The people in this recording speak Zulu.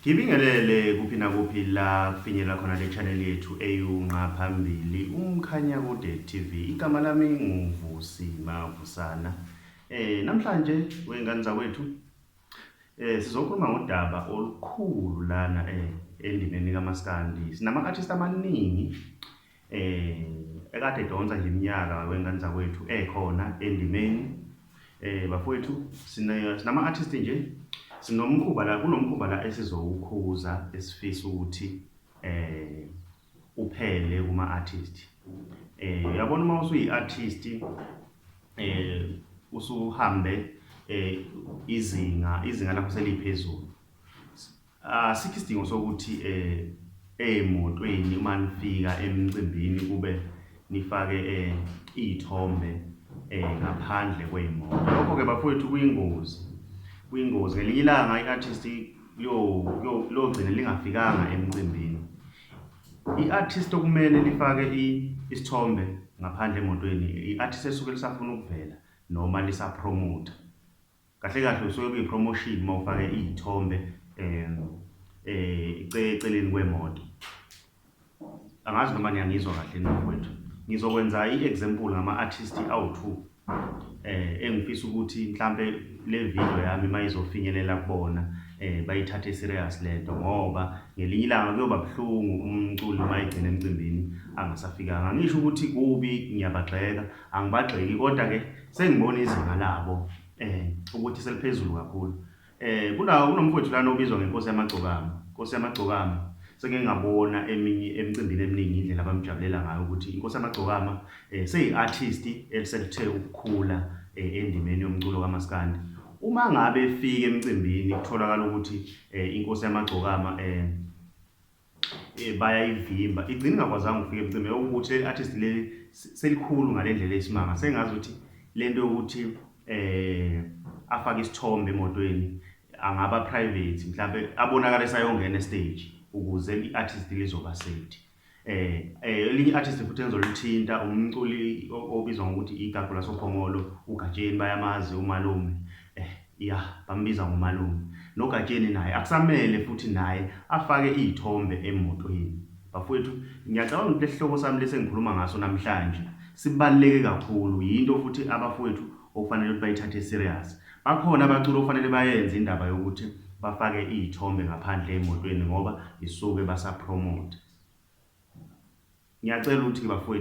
Ngibingelele kuphi nakuphi la kufinyelela khona le channel yethu eyunqa phambili uMkhanyakude TV. Igama lami nguVusi Mavusana. Namhlanje wengane zakwethu sizokhuluma ngodaba olukhulu lana endimeni kaMaskandi. Sinama artist amaningi ekade edonsa nje iminyaka wengane zakwethu ekhona endimeni. Bafowethu, sinama artist nje, sinomkhuba la, kunomkhuba la esizowukhuza esifisa ukuthi uphele kuma artist. Uyabona uma usuyi artist usuhambe izinga lakho seliphezulu, asikho isidingo sokuthi emotweni uma nifika emcimbini kube nifake iy'thombe ngaphandle kwey'moto. Lokho-ke bafowethu kuyingozi, kuyingozi. Ngelinye ilanga i-artist liyogcina lingafikanga emcimbini. I-artist okumele lifake isithombe ngaphandle emotweni, i-artist esuke lisafuna ukuvela noma lisapromotha. Kahle kahle usuke kuyi-promotion uma ufake iy'thombe eceleni kwemoto. Angazi noma niyangizwa kahle bafowethu. Ngizokwenza i-example ngama-artist awu-2 engifisa ukuthi mhlampe le video yami uma izofinyelela kubona bayithathe serious lento, ngoba ngelinye ilanga kuyoba buhlungu umculi uma egcina emcimbini angasafikanga. Angisho ukuthi kubi, ngiyabagxeka, angibagxeki, kodwa-ke sengibona izinga labo ukuthi seliphezulu kakhulu. Kunomfowethu lana obizwa ngeNkosi Yamagcokama. Inkosi Yamagcokama sengike ngabona eminye emicimbini eminingi indlela abamjabulela ngayo ukuthi iNkosi Yamagcokama seyi-artist eliselithe ukukhula endimeni yomculo kaMaskandi. Uma ngabe efika emcimbini kutholakala ukuthi iNkosi Yamagcokama bayayivimba, igcina ingakwazanga ukufika emcimbini, okuwukuthi leli artist leli selikhulu ngale ndlela eyisimanga. Sengazi ukuthi lento yokuthi afake isithombe emotweni angaba private, mhlambe abonakale esayongena estage ukuze i-artist lizoba safety. Elinye i-artist futhi engizolithinta umculi obizwa ngokuthi igagu lasoPhongolo, uGatsheni, bayamazi umalume. Ya, bambiza ngomalume. NoGatsheni naye akusamele futhi naye afake iy'thombe emotweni. Bafowethu, ngiyacabanga ukuthi lesihloko sami lesi engikhuluma ngaso namhlanje sibaluleke kakhulu, yinto futhi abafowethu okufanele ukuthi bayithathe serious. Bakhona abaculi okufanele bayenze indaba yokuthi bafake iy'thombe ngaphandle emotweni ngoba isuke basapromotha. Ngiyacela ukuthi bafowethu